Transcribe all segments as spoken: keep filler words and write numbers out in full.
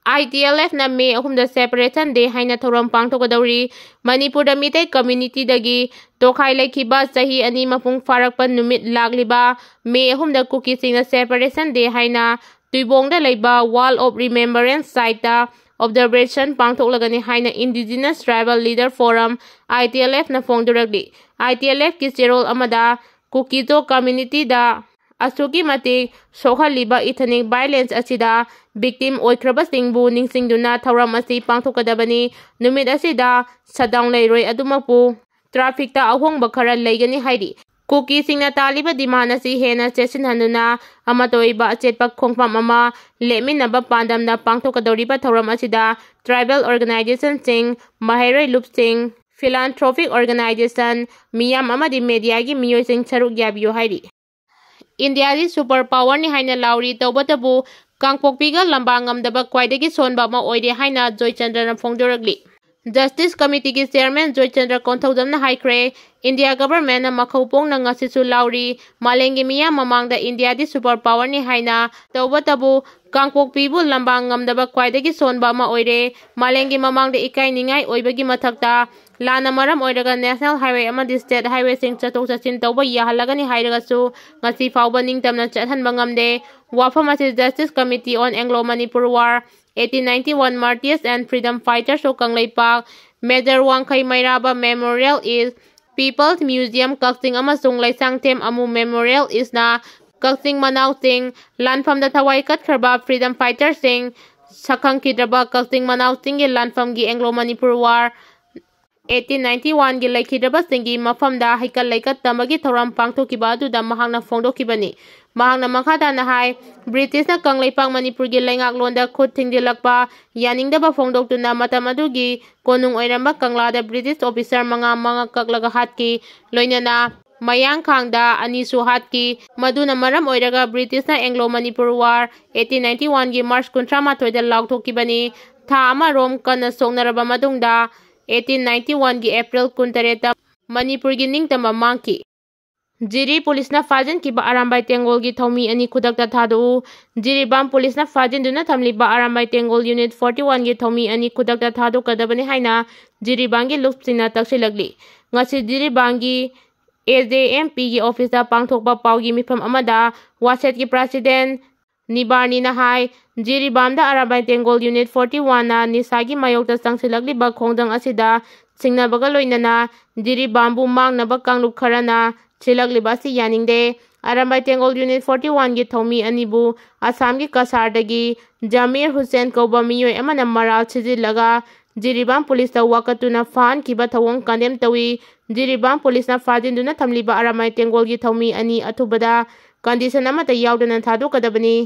ITLFꯅ May ꯑꯍꯨꯝꯗ Separation Day ꯍꯥꯏꯅ ꯊꯧꯔꯝ ꯄꯥꯡꯊꯣꯛꯀꯗꯧꯔꯤ꯫ ꯃꯅꯤꯄꯨꯔꯗ ꯃꯤꯇꯩ communityꯗꯒꯤ ꯇꯣꯈꯥꯏ ꯂꯩꯈꯤꯕ ꯆꯍꯤ ꯑꯅꯤ ꯃꯄꯨꯡ ꯐꯥꯔꯛꯄ ꯅꯨꯃꯤꯠ ꯂꯥꯛꯂꯤꯕ May ꯑꯍꯨꯝꯗ ꯀꯨꯀꯤꯁꯤꯡꯅ Separation Day ꯍꯥꯏꯅ ꯇꯨꯏꯕꯣꯡꯗ ꯂꯩꯕ Wall of Remembrance siteꯇ observation ꯄꯥꯡꯊꯣꯛꯂꯒꯅꯤ ꯍꯥꯏꯅ Indigenous Tribal Leader Forum, ITLFꯅ ꯐꯣꯡꯗꯣꯔꯛꯂꯤ꯫ ITLFꯀꯤ ꯆꯦꯔꯣꯜ ꯑꯃꯗ ꯀꯨꯀꯤꯗꯣ communityꯗ ꯑꯁꯨꯛꯀꯤ ꯃꯇꯤꯛ ꯁꯣꯛꯍꯜꯂꯤꯕ ethnic violence ꯑꯁꯤꯗ victim ꯑꯣꯏꯈ꯭ꯔꯕꯁꯤꯡꯕꯨ ꯅꯤꯡꯁꯤꯡꯗꯨꯅ ꯊꯧꯔꯝ ꯑꯁꯤ ꯄꯥꯡꯊꯣꯛꯀꯗꯕꯅꯤ꯫ ꯅꯨꯃꯤꯠ ꯑꯁꯤꯗ shutdown ꯂꯩꯔꯣꯏ, ꯑꯗꯨꯃꯛꯄꯨ trafficꯇ ꯑꯍꯣꯡꯕ ꯈꯔ ꯂꯩꯒꯅꯤ ꯍꯥꯏꯔꯤ꯫ ꯀꯨꯀꯤꯁꯤꯡꯅ ꯇꯥꯜꯂꯤꯕ demand ꯑꯁꯤ ꯍꯦꯟꯅ ꯆꯦꯠꯁꯤꯟꯍꯟꯗꯨꯅ ꯑꯃꯠꯇ ꯑꯣꯏꯕ ꯑꯆꯦꯠꯄ ꯈꯣꯡꯐꯝ ꯑꯃ ꯂꯦꯞꯃꯤꯟꯅꯕ ꯄꯥꯟꯗꯝꯅ ꯄꯥꯡꯊꯣꯛꯀꯗꯧꯔꯤꯕ ꯊꯧꯔꯝ ꯑꯁꯤꯗ tribal organizationꯁꯤꯡ, ꯃꯍꯩꯔꯣꯏ ꯂꯨꯞꯁꯤꯡ, philanthropic organization, ꯃꯤꯌꯥꯝ ꯑꯃꯗꯤ mediaꯒꯤ ꯃꯤꯑꯣꯏꯁꯤꯡ ꯁꯔꯨꯛ ꯌꯥꯕꯤꯌꯨ ꯍꯥꯏꯔꯤ꯫ ꯏꯟꯗꯤꯌꯥꯗꯤ super powerꯅꯤ ꯍꯥꯏꯅ ꯂꯥꯎꯔꯤ, ꯇꯧꯕꯇꯕꯨ ꯀꯥꯡꯄꯣꯛꯄꯤꯒ ꯂꯝꯕꯥ ꯉꯝꯗꯕ ꯈ꯭ꯋꯥꯏꯗꯒꯤ ꯁꯣꯟꯕ ꯑꯃ ꯑꯣꯏꯔꯦ ꯍꯥꯏꯅ ꯖꯣꯏꯆꯟꯗ꯭ꯔꯅ ꯐꯣꯡꯗꯣꯔꯛꯂꯤ꯫ Justice Committeeꯒꯤ chairman ꯖꯣꯏꯆꯟꯗ꯭ꯔ ꯀꯣꯟꯊꯧꯖꯝꯅ ꯍꯥꯏꯈ꯭ꯔꯦ, ꯏꯟꯗꯤꯌꯥ governmentꯅ ꯃꯈꯧ ꯄꯣꯡꯅ ꯉꯁꯤꯁꯨ ꯂꯥꯎꯔꯤ, ꯃꯥꯂꯦꯝꯒꯤ ꯃꯤꯌꯥꯝ ꯃꯃꯥꯡꯗ ꯏꯟꯗꯤꯌꯥꯗꯤ super powerꯅꯤ ꯍꯥꯏꯅ, ꯇꯧꯕꯇꯕꯨ ꯀꯥꯡꯄꯣꯛꯄꯤꯕꯨ ꯂꯝꯕꯥ ꯉꯝꯗꯕ ꯈ꯭ꯋꯥꯏꯗꯒꯤ ꯁꯣꯟꯕ ꯑꯃ ꯑꯣꯏꯔꯦ꯫ ꯃꯥꯂꯦꯝꯒꯤ ꯃꯃꯥꯡꯗ ꯏꯀꯥꯏꯅꯤꯡꯉꯥꯏ ꯑꯣꯏꯕꯒꯤ ꯃꯊꯛꯇ ꯂꯥꯟꯅ ꯃꯔꯝ ꯑꯣꯏꯔꯒ national highway ꯑꯃꯗꯤ state highwayꯁꯤꯡ ꯆꯠꯊꯣꯛ ꯆꯠꯁꯤꯟ ꯇꯧꯕ ꯌꯥꯍꯜꯂꯒꯅꯤ ꯍꯥꯏꯔꯒꯁꯨ ꯉꯁꯤ ꯐꯥꯎꯕ ꯅꯤꯡꯇꯝꯅ ꯆꯠꯍꯟꯕ ꯉꯝꯗꯦ꯫ ꯋꯥꯐꯝ ꯑꯁꯤ Justice Committee on Anglo-Manipur War eighteen ninety-one Martyrs and Freedom Fighters of Kangleipak, Major ꯋꯥꯡꯈꯩ ꯃꯩꯔꯥꯕ Memorial East, People's Museum ꯀꯛꯆꯤꯡ ꯑꯃꯁꯨꯡ ꯂꯩꯁꯥꯡꯊꯦꯝ ꯑꯃꯨ Memorial Eastꯅ ꯀꯛꯆꯤꯡ ꯃꯅꯥꯎꯁꯤꯡ, ꯂꯥꯟꯐꯝꯗ ꯊꯋꯥꯏ ꯀꯠꯈ꯭ꯔꯕ freedom fighterꯁꯤꯡ, ꯁꯛꯈꯪꯈꯤꯗ꯭ꯔꯕ ꯀꯛꯆꯤꯡ ꯃꯅꯥꯎꯁꯤꯡꯒꯤ ꯂꯥꯟꯐꯝꯒꯤ Anglo-Manipur War eighteen ninety-oneꯒꯤ ꯂꯩꯈꯤꯗ꯭ꯔꯕꯁꯤꯡꯒꯤ ꯃꯐꯝꯗ ꯍꯩꯀꯠ ꯂꯩꯀꯠ ꯇꯝꯕꯒꯤ ꯊꯧꯔꯝ ꯄꯥꯡꯊꯣꯛꯈꯤꯕ ꯑꯗꯨꯗ ꯃꯍꯥꯛꯅ ꯐꯣꯡꯗꯣꯛꯈꯤꯕꯅꯤ꯫ ꯃꯍꯥꯛꯅ ꯃꯈꯥ ꯇꯥꯅ ꯍꯥꯏ, Britishꯅ ꯀꯪꯂꯩꯄꯥꯛ ꯃꯅꯤꯄꯨꯔꯒꯤ ꯂꯩꯉꯥꯛꯂꯣꯟꯗ ꯈꯨꯠ ꯊꯤꯡꯖꯤꯜꯂꯛꯄ ꯌꯥꯅꯤꯡꯗꯕ ꯐꯣꯡꯗꯣꯛꯇꯨꯅ ꯃꯇꯝ ꯑꯗꯨꯒꯤ ꯀꯣꯅꯨꯡ ꯑꯣꯏꯔꯝꯕ ꯀꯪꯂꯥꯗ British officer ꯃꯉꯥ ꯃꯉꯥ ꯀꯛꯂꯒ ꯍꯥꯠꯈꯤ꯫ ꯂꯣꯏꯅꯅ ꯃꯌꯥꯡꯈꯥꯡꯗ ꯑꯅꯤꯁꯨ ꯍꯥꯠꯈꯤ꯫ ꯃꯗꯨꯅ ꯃꯔꯝ ꯑꯣꯏꯔꯒ Britishꯅ Anglo-Manipur War eighteen ninety-oneꯒꯤ March ꯀꯨꯟꯊ꯭ꯔꯥ ꯃꯥꯊꯣꯏꯗ ꯂꯥꯎꯊꯣꯛꯈꯤꯕꯅꯤ꯫ ꯊꯥ ꯑꯃꯔꯣꯝ ꯀꯟꯅ ꯁꯣꯛꯅꯔꯕ ꯃꯇꯨꯡꯗ eighteen ninety-oneꯒꯤ April ꯀꯨꯟꯇꯔꯦꯠꯇ ꯃꯅꯤꯄꯨꯔꯒꯤ ꯅꯤꯡꯇꯝꯕ ꯃꯥꯡꯈꯤ꯫ ꯖꯤꯔꯤ ꯄꯨꯂꯤꯁꯅ ꯐꯥꯖꯤꯟꯈꯤꯕ ꯑꯔꯥꯝꯕꯥꯏ ꯇꯦꯡꯒꯣꯜꯒꯤ ꯊꯧꯃꯤ ꯑꯅꯤ ꯈꯨꯗꯛꯇ ꯊꯥꯗꯣꯛꯎ꯫ ꯖꯤꯔꯤꯕꯥꯝ ꯄꯨꯂꯤꯁꯅ ꯐꯥꯖꯤꯟꯗꯨꯅ ꯊꯝꯂꯤꯕ ꯑꯔꯥꯝꯕꯥꯏ ꯇꯦꯡꯒꯣꯜ ꯌꯨꯅꯤꯠ ꯐꯣꯔꯇꯤ ꯋꯥꯟꯒꯤ ꯊꯧꯃꯤ ꯑꯅꯤ ꯈꯨꯗꯛꯇ ꯊꯥꯗꯣꯛꯀꯗꯕꯅꯤ ꯍꯥꯏꯅ ꯖꯤꯔꯤꯕꯥꯝꯒꯤ ꯂꯨꯞꯁꯤꯡꯅ ꯇꯛꯁꯤꯜꯂꯛꯂꯤ꯫ ꯉꯁꯤ ꯖꯤꯔꯤꯕꯥꯝꯒꯤ ꯑꯦ ꯖꯦ ꯑꯦꯝ ꯄꯤꯒꯤ ꯑꯣꯐꯤꯁꯇ ꯄꯥꯡꯊꯣꯛꯄ ꯄꯥꯎꯒꯤ ꯃꯤꯐꯝ ꯑꯃꯗ ꯋꯥꯁꯦꯠꯀꯤ ꯄ꯭ꯔꯁꯤꯗꯦꯟ ꯅꯤꯕꯥꯔꯅꯤꯅ ꯍꯥꯏ, ꯖꯤꯔꯤꯕꯥꯝꯗ ꯑꯔꯥꯝꯕꯥꯏ ꯇꯦꯡꯒꯣꯜ ꯌꯨꯅꯤꯠ ꯐꯣꯔꯇꯤ ꯋꯥꯟꯅ ꯅꯤꯁꯥꯒꯤ ꯃꯥꯌꯣꯛꯇ ꯆꯪꯁꯤꯜꯂꯛꯂꯤꯕ ꯈꯣꯡꯖꯪ ꯑꯁꯤꯗ ꯁꯤꯡꯅꯕꯒ ꯂꯣꯏꯅꯅ ꯖꯤꯔꯤꯕꯥꯝꯕꯨ ꯃꯥꯡꯅꯕ ꯀꯥꯡꯂꯨꯞ ꯈꯔꯅ ꯁꯤꯜꯂꯛꯂꯤꯕ ꯑꯁꯤ ꯌꯥꯅꯤꯡꯗꯦ꯫ ꯑꯔꯥꯝꯕꯥꯏ ꯇꯦꯡꯒꯣꯜ ꯌꯨꯅꯤꯠ ꯐꯣꯔꯇꯤ ꯋꯥꯟꯒꯤ ꯊꯧꯃꯤ ꯑꯅꯤꯕꯨ ꯑꯁꯥꯝꯒꯤ ꯀꯁꯥꯔꯗꯒꯤ ꯖꯃꯤꯔ ꯍꯨꯁꯦꯟ ꯀꯧꯕ ꯃꯤꯑꯣꯏ ꯑꯃꯅ ꯃꯔꯥꯜ ꯁꯤꯖꯤꯜꯂꯒ ꯖꯤꯔꯤꯕꯥꯝ ꯄꯨꯂꯤꯁꯇ ꯋꯥꯀꯠꯇꯨꯅ ꯐꯥꯍꯟꯈꯤꯕ ꯊꯧꯑꯣꯡ ꯀꯟꯗꯦꯝ ꯇꯧꯏ꯫ ꯖꯤꯔꯤꯕꯥꯝ ꯄꯨꯂꯤꯁꯅ ꯐꯥꯖꯤꯟꯗꯨꯅ ꯊꯝꯂꯤꯕ ꯑꯔꯥꯝꯕꯥꯏ ꯇꯦꯡꯒꯣꯜꯒꯤ ꯊꯧꯃꯤ ꯑꯅꯤ ꯑꯊꯨꯕꯗ ꯀꯟꯗꯤꯁꯟ ꯑꯃꯠꯇ ꯌꯥꯎꯗꯅ ꯊꯥꯗꯣꯛꯀꯗꯕꯅꯤ꯫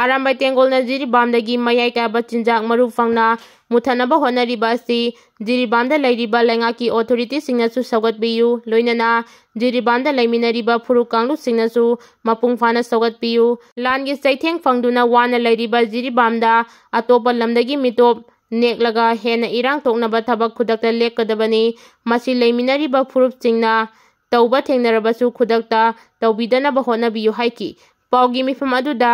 ꯑꯔꯥꯝꯕꯥꯏ ꯇꯦꯡꯒꯣꯜꯅ ꯖꯤꯔꯤꯕꯥꯝꯗꯒꯤ ꯃꯌꯥꯏ ꯀꯥꯕ ꯆꯤꯟꯖꯥꯛ ꯃꯔꯨ ꯐꯪꯅ ꯃꯨꯊꯠꯅꯕ ꯍꯣꯠꯅꯔꯤꯕ ꯑꯁꯤ ꯖꯤꯔꯤꯕꯥꯝꯗ ꯂꯩꯔꯤꯕ ꯂꯩꯉꯥꯛꯀꯤ ꯑꯣꯊꯣꯔꯤꯇꯤꯁꯤꯡꯅꯁꯨ ꯁꯧꯒꯠꯄꯤꯌꯨ, ꯂꯣꯏꯅꯅ ꯖꯤꯔꯤꯕꯥꯝꯗ ꯂꯩꯃꯤꯟꯅꯔꯤꯕ ꯐꯨꯔꯨꯞ ꯀꯥꯡꯂꯨꯞꯁꯤꯡꯅꯁꯨ ꯃꯄꯨꯡ ꯐꯥꯅ ꯁꯧꯒꯠꯄꯤꯌꯨ꯫ ꯂꯥꯟꯒꯤ ꯆꯩꯊꯦꯡ ꯐꯪꯗꯨꯅ ꯋꯥꯅ ꯂꯩꯔꯤꯕ ꯖꯤꯔꯤꯕꯥꯝꯗ ꯑꯇꯣꯞꯄ ꯂꯝꯗꯒꯤ ꯃꯤꯇꯣꯞ ꯅꯦꯛꯂꯒ ꯍꯦꯟꯅ ꯏꯔꯥꯡ ꯊꯣꯛꯅꯕ ꯊꯕꯛ ꯈꯨꯗꯛꯇ ꯂꯦꯞꯀꯗꯕꯅꯤ꯫ ꯃꯁꯤ ꯂꯩꯃꯤꯟꯅꯔꯤꯕ ꯐꯨꯔꯨꯞꯁꯤꯡꯅ ꯇꯧꯕ ꯊꯦꯡꯅꯔꯕꯁꯨ ꯈꯨꯗꯛꯇ ꯇꯧꯕꯤꯗꯅꯕ ꯍꯣꯠꯅꯕꯤꯌꯨ ꯍꯥꯏꯈꯤ꯫ ꯄꯥꯎꯒꯤ ꯃꯤꯐꯝ ꯑꯗꯨꯗ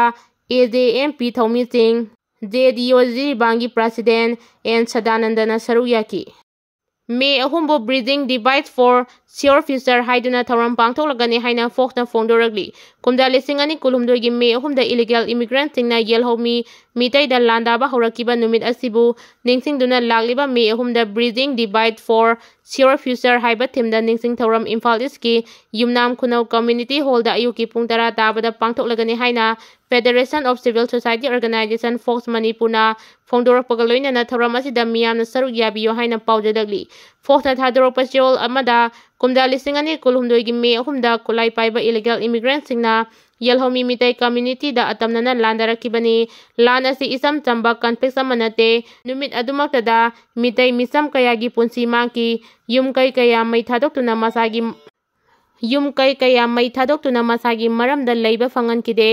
ꯑꯦ ꯖꯦ ꯑꯦꯝ ꯄꯤ ꯊꯧꯃꯤꯁꯤꯡ, ꯖꯦ ꯗꯤ ꯑꯣ ꯖꯤꯔꯤꯕꯥꯝꯒꯤ ꯄ꯭ꯔꯁꯤꯗꯦꯟ ꯑꯦꯟ ꯁꯗꯥꯅꯟꯗꯅ ꯁꯔꯨꯛ ꯌꯥꯈꯤ꯫ ꯃꯦ ꯑꯍꯨꯝꯕꯨ Bridging Divide for Sure Future ꯍꯥꯏꯗꯨꯅ ꯊꯧꯔꯝ ꯄꯥꯡꯊꯣꯛꯂꯒꯅꯤ ꯍꯥꯏꯅ ꯐꯣꯛꯁꯅ ꯐꯣꯡꯗꯣꯔꯛꯂꯤ꯫ ꯀꯨꯝꯖꯥ ꯂꯤꯁꯤꯡ ꯑꯅꯤ ꯀꯨꯟꯍꯨꯝꯗꯣꯏꯒꯤ ꯃꯦ ꯑꯍꯨꯝꯗ ꯏꯂꯤꯒꯦꯜ ꯏꯃꯤꯒ꯭ꯔꯦꯟꯠꯁꯤꯡꯅ ꯌꯦꯜꯍꯧꯃꯤ ꯃꯤꯇꯩꯗ ꯂꯥꯟꯗꯥꯕ ꯍꯧꯔꯛꯈꯤꯕ ꯅꯨꯃꯤꯠ ꯑꯁꯤꯕꯨ ꯅꯤꯡꯁꯤꯡꯗꯨꯅ ꯂꯥꯛꯂꯤꯕ ꯃꯦ ꯑꯍꯨꯝꯗ Bridging Divide for Sure Future ꯍꯥꯏꯕ ꯊꯤꯝꯗ ꯅꯤꯡꯁꯤꯡ ꯊꯧꯔꯝ ꯏꯝꯐꯥꯜ ꯏꯁꯀꯤ ꯌꯨꯝꯅꯥꯝ ꯈꯨꯅꯧ ꯀꯝꯃ꯭ꯌꯨꯅꯤꯇꯤ ꯍꯣꯜꯗ ꯑꯌꯨꯛꯀꯤ ꯄꯨꯡ ꯇꯔꯥ ꯇꯥꯕꯗ ꯄꯥꯡꯊꯣꯛꯂꯒꯅꯤ ꯍꯥꯏꯅ Federation of Civil Society Organization, fox ꯃꯅꯤꯄꯨꯔꯅ ꯐꯣꯡꯗꯣꯔꯛꯄꯒ ꯂꯣꯏꯅꯅ ꯊꯧꯔꯝ ꯑꯁꯤꯗ ꯃꯤꯌꯥꯝꯅ ꯁꯔꯨꯛ ꯌꯥꯕꯤꯌꯨ ꯍꯥꯏꯅ ꯄꯥꯎꯖꯦꯜꯂꯛꯂꯤ꯫ ꯐꯣꯛꯁꯅ ꯊꯥꯗꯣꯔꯛꯄ ꯆꯦꯔꯣꯜ ꯑꯃꯗ ꯀꯨꯝꯖꯥ ꯂꯤꯁꯤꯡ ꯑꯅꯤ ꯀꯨꯟꯍꯨꯝꯗꯣꯏꯒꯤ ꯃꯦ ꯑꯍꯨꯝꯗ ꯈꯨꯠꯂꯥꯏ ꯄꯥꯏꯕ ꯏꯂꯤꯒꯦꯜ ꯏꯃꯤꯒ꯭ꯔꯦꯟꯠꯁꯤꯡꯅ ꯌꯦꯜꯍꯧꯃꯤ ꯃꯤꯇꯩ ꯀꯝꯃ꯭ꯌꯨꯅꯤꯇꯤꯗ ꯑꯇꯝꯅꯅ ꯂꯥꯟꯗꯥꯔꯛꯈꯤꯕꯅꯤ꯫ ꯂꯥꯟ ꯑꯁꯤ ꯏꯆꯝ ꯆꯝꯕ ꯀꯟꯐ꯭ꯂꯤꯛ ꯑꯃ ꯅꯠꯇꯦ꯫ ꯅꯨꯃꯤꯠ ꯑꯗꯨꯃꯛꯇꯗ ꯃꯤꯇꯩ ꯃꯤꯆꯝ ꯀꯌꯥꯒꯤ ꯄꯨꯟꯁꯤ ꯃꯥꯡꯈꯤ꯫ ꯌꯨꯝ ꯀꯩ ꯀꯌꯥ ꯃꯩ ꯊꯥꯗꯣꯛꯇꯨꯅ ꯃꯁꯥꯒꯤ ꯌꯨꯝ ꯀꯩ ꯀꯌꯥ ꯃꯩ ꯊꯥꯗꯣꯛꯇꯨꯅ ꯃꯁꯥꯒꯤ ꯃꯔꯝꯗ ꯂꯩꯕ ꯐꯪꯍꯟꯈꯤꯗꯦ꯫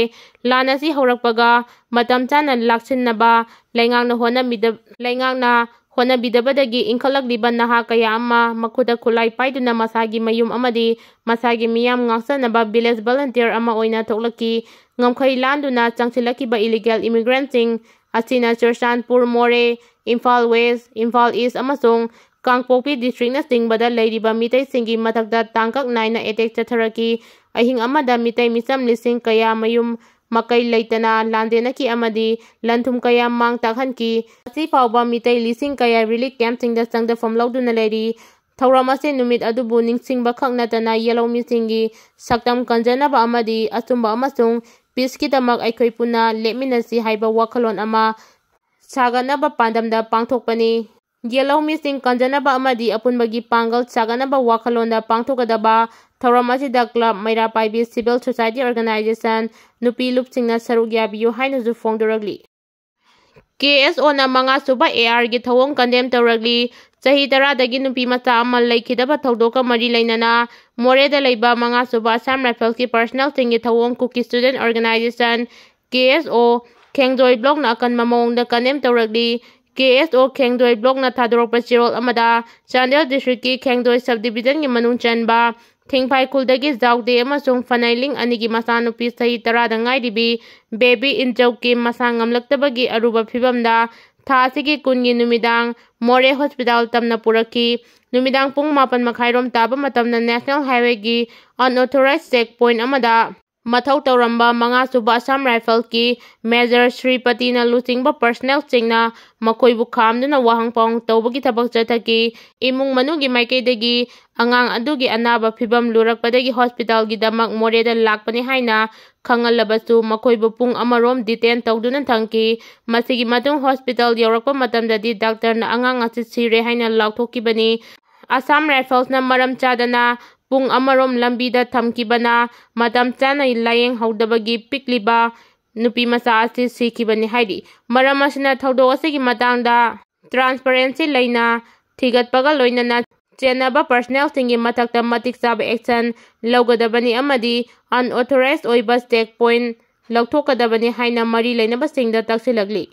ꯂꯥꯟ ꯑꯁꯤ ꯍꯧꯔꯛꯄꯒ ꯃꯇꯝ ꯆꯥꯅ ꯂꯥꯛꯁꯤꯟꯅꯕ ꯂꯩꯉꯥꯛꯅ ꯍꯣꯠꯅꯃꯤꯗ-, ꯂꯩꯉꯥꯛꯅ ꯍꯣꯠꯅꯕꯤꯗꯕꯗꯒꯤ ꯏꯟꯈꯠꯂꯛꯂꯤꯕ ꯅꯍꯥ ꯀꯌꯥ ꯑꯃ ꯃꯈꯨꯠꯇ ꯈꯨꯠꯂꯥꯏ ꯄꯥꯏꯗꯨꯅ ꯃꯁꯥꯒꯤ ꯃꯌꯨꯝ ꯑꯃꯗꯤ ꯃꯁꯥꯒꯤ ꯃꯤꯌꯥꯝ ꯉꯥꯛꯆꯅꯕ village volunteer ꯑꯃ ꯑꯣꯏꯅ ꯊꯣꯛꯂꯛꯈꯤ꯫ ꯉꯝꯈꯩ ꯂꯥꯟꯗꯨꯅ ꯆꯪꯁꯤꯜꯂꯛꯈꯤꯕ illegal immigrantꯁꯤꯡ ꯑꯁꯤꯅ ꯆꯨꯔꯆꯥꯟꯄꯨꯔ, ꯃꯣꯔꯦ, ꯏꯝꯐꯥꯜ West, ꯏꯝꯐꯥꯜ East ꯑꯃꯁꯨꯡ ꯀꯥꯡꯄꯣꯛꯄꯤ districtꯅꯆꯤꯡꯕꯗ ꯂꯩꯔꯤꯕ ꯃꯤꯇꯩꯁꯤꯡꯒꯤ ꯃꯊꯛꯇ ꯇꯥꯡꯀꯛ ꯅꯥꯏꯅ attack ꯆꯠꯊꯔꯛꯈꯤ꯫ ꯑꯍꯤꯡ ꯑꯃꯗ ꯃꯤꯇꯩ ꯃꯤꯆꯝ ꯂꯤꯁꯤꯡ ꯀꯌꯥ ꯃꯌꯨꯝ ꯃꯀꯩ ꯂꯩꯇꯅ ꯂꯥꯟꯗꯦꯅꯈꯤ ꯑꯃꯗꯤ ꯂꯟ ꯊꯨꯝ ꯀꯌꯥ ꯃꯥꯡ ꯇꯥꯛꯍꯟꯈꯤ꯫ ꯉꯁꯤ ꯐꯥꯎꯕ ꯃꯤꯇꯩ ꯂꯤꯁꯤꯡ ꯀꯌꯥ relief campꯁꯤꯡꯗ ꯆꯪꯗꯐꯝ ꯂꯧꯗꯨꯅ ꯂꯩꯔꯤ꯫ ꯊꯧꯔꯝ ꯑꯁꯤ ꯅꯨꯃꯤꯠ ꯑꯗꯨꯕꯨ ꯅꯤꯡꯁꯤꯡꯕ ꯈꯛ ꯅꯠꯇꯅ ꯌꯦꯜꯍꯧꯃꯤꯁꯤꯡꯒꯤ ꯁꯛꯇꯝ ꯀꯟꯖꯅꯕ ꯑꯃꯗꯤ ꯑꯆꯨꯝꯕ ꯑꯃꯁꯨꯡ peaceꯀꯤꯗꯃꯛ ꯑꯩꯈꯣꯏ ꯄꯨꯟꯅ ꯂꯦꯞꯃꯤꯟꯅꯁꯤ ꯍꯥꯏꯕ ꯋꯥꯈꯜꯂꯣꯟ ꯑꯃ ꯁꯥꯒꯠꯅꯕ ꯄꯥꯟꯗꯝꯗ ꯄꯥꯡꯊꯣꯛꯄꯅꯤ꯫ ꯌꯦꯜꯍꯧꯃꯤꯁꯤꯡ ꯀꯟꯖꯅꯕ ꯑꯃꯗꯤ ꯑꯄꯨꯟꯕꯒꯤ ꯄꯥꯡꯒꯜ ꯁꯥꯒꯠꯅꯕ ꯋꯥꯈꯜꯂꯣꯟꯗ ꯄꯥꯡꯊꯣꯛꯀꯗꯕ ꯊꯧꯔꯝ ꯑꯁꯤꯗ club, ꯃꯩꯔꯥ ꯄꯥꯏꯕꯤ, civil society organization, ꯅꯨꯄꯤ ꯂꯨꯞꯁꯤꯡꯅ ꯁꯔꯨꯛ ꯌꯥꯕꯤꯌꯨ ꯍꯥꯏꯅꯁꯨ ꯐꯣꯡꯗꯣꯔꯛꯂꯤ꯫ KSOꯅ ꯃꯉꯥꯁꯨꯕ ARꯒꯤ ꯊꯧꯑꯣꯡ condemn ꯇꯧꯔꯛꯂꯤ꯫ ꯆꯍꯤ ꯇꯔꯥꯗꯒꯤ ꯅꯨꯄꯤ ꯃꯆꯥ ꯑꯃ ꯂꯩꯈꯤꯗꯕ ꯊꯧꯗꯣꯛꯀ ꯃꯔꯤ ꯂꯩꯅꯅ ꯃꯣꯔꯦꯗ ꯂꯩꯕ ꯃꯉꯥꯁꯨꯕ Assam Riflesꯀꯤ personnelꯁꯤꯡꯒꯤ ꯊꯧꯑꯣꯡ ꯀꯨꯀꯤ student organization KSO ꯈꯦꯡꯖꯣꯏ blockꯅ ꯑꯀꯟꯕ ꯃꯑꯣꯡꯗ condemn ꯇꯧꯔꯛꯂꯤ꯫ KSO ꯈꯦꯡꯖꯣꯏ blockꯅ ꯊꯥꯗꯣꯔꯛꯄ ꯆꯦꯔꯣꯜ ꯑꯃꯗ ꯆꯥꯟꯗꯦꯜ districtꯀꯤ ꯈꯦꯡꯖꯣꯏ subdivisionꯒꯤ ꯃꯅꯨꯡ ꯆꯟꯕ ꯊꯤꯡꯐꯥꯏ ꯈꯨꯜꯗꯒꯤ ꯖꯥꯎꯗꯦ ꯑꯃꯁꯨꯡ ꯐꯅꯩꯂꯤꯡ ꯑꯅꯤꯒꯤ ꯃꯆꯥꯅꯨꯄꯤ ꯆꯍꯤ ꯇꯔꯥꯗ ꯉꯥꯏꯔꯤꯕꯤ ꯕꯦꯕꯤ ꯏꯟꯆꯧꯀꯤ ꯃꯁꯥ ꯉꯝꯂꯛꯇꯕꯒꯤ ꯑꯔꯨꯕ ꯐꯤꯕꯝꯗ ꯊꯥ ꯑꯁꯤꯒꯤ ꯀꯨꯟꯒꯤ ꯅꯨꯃꯤꯗꯥꯡ ꯃꯣꯔꯦ hospital ꯇꯝꯅ ꯄꯨꯔꯛꯈꯤ꯫ ꯅꯨꯃꯤꯗꯥꯡ ꯄꯨꯡ ꯃꯥꯄꯟ ꯃꯈꯥꯏꯔꯣꯝ ꯇꯥꯕ ꯃꯇꯝꯗ national highwayꯒꯤ unauthorized check point ꯑꯃꯗ ꯃꯊꯧ ꯇꯧꯔꯝꯕ ꯃꯉꯥꯁꯨꯕ Assam Riflesꯀꯤ Major ꯁ꯭ꯔꯤꯄꯇꯤꯅ ꯂꯨꯆꯤꯡꯕ personnelꯁꯤꯡꯅ ꯃꯈꯣꯏꯕꯨ ꯈꯥꯝꯗꯨꯅ ꯋꯥꯍꯪ ꯄꯥꯎꯍꯪ ꯇꯧꯕꯒꯤ ꯊꯕꯛ ꯆꯠꯊꯈꯤ꯫ ꯏꯃꯨꯡ ꯃꯅꯨꯡꯒꯤ ꯃꯥꯏꯀꯩꯗꯒꯤ ꯑꯉꯥꯡ ꯑꯗꯨꯒꯤ ꯑꯅꯥꯕ ꯐꯤꯕꯝ ꯂꯨꯔꯛꯄꯗꯒꯤ hospitalꯒꯤꯗꯃꯛ ꯃꯣꯔꯦꯗ ꯂꯥꯛꯄꯅꯤ ꯍꯥꯏꯅ ꯈꯪꯍꯜꯂꯕꯁꯨ ꯃꯈꯣꯏꯕꯨ ꯄꯨꯡ ꯑꯃꯔꯣꯝ detain ꯇꯧꯗꯨꯅ ꯊꯝꯈꯤ꯫ ꯃꯁꯤꯒꯤ ꯃꯇꯨꯡ hospital ꯌꯧꯔꯛꯄ ꯃꯇꯝꯗꯗꯤ doctorꯅ ꯑꯉꯥꯡ ꯑꯁꯤ ꯁꯤꯔꯦ ꯍꯥꯏꯅ ꯂꯥꯎꯊꯣꯛꯈꯤꯕꯅꯤ꯫ Assam Riflesꯅ ꯃꯔꯝ ꯆꯥꯗꯅ ꯄꯨꯡ ꯑꯃꯔꯣꯝ ꯂꯝꯕꯤꯗ ꯊꯝꯈꯤꯕꯅ ꯃꯇꯝ ꯆꯥꯅ ꯂꯥꯌꯦꯡꯍꯧꯗꯕꯒꯤ ꯄꯤꯛꯂꯤꯕ ꯅꯨꯄꯤ ꯃꯆꯥ ꯑꯁꯤ ꯁꯤꯈꯤꯕꯅꯤ ꯍꯥꯏꯔꯤ꯫ ꯃꯔꯝ ꯑꯁꯤꯅ ꯊꯧꯗꯣꯛ ꯑꯁꯤꯒꯤ ꯃꯇꯥꯡꯗ transparency ꯂꯩꯅ ꯊꯤꯒꯠꯄꯒ ꯂꯣꯏꯅꯅ ꯆꯦꯟꯅꯕ personnelꯁꯤꯡꯒꯤ ꯃꯊꯛꯇ ꯃꯇꯤꯛ ꯆꯥꯕ action ꯂꯧꯒꯗꯕꯅꯤ ꯑꯃꯗꯤ unauthorized ꯑꯣꯏꯕ check point ꯂꯧꯊꯣꯛꯀꯗꯕꯅꯤ ꯍꯥꯏꯅ ꯃꯔꯤ ꯂꯩꯅꯕꯁꯤꯡꯗ ꯇꯛꯁꯤꯜꯂꯛꯂꯤ꯫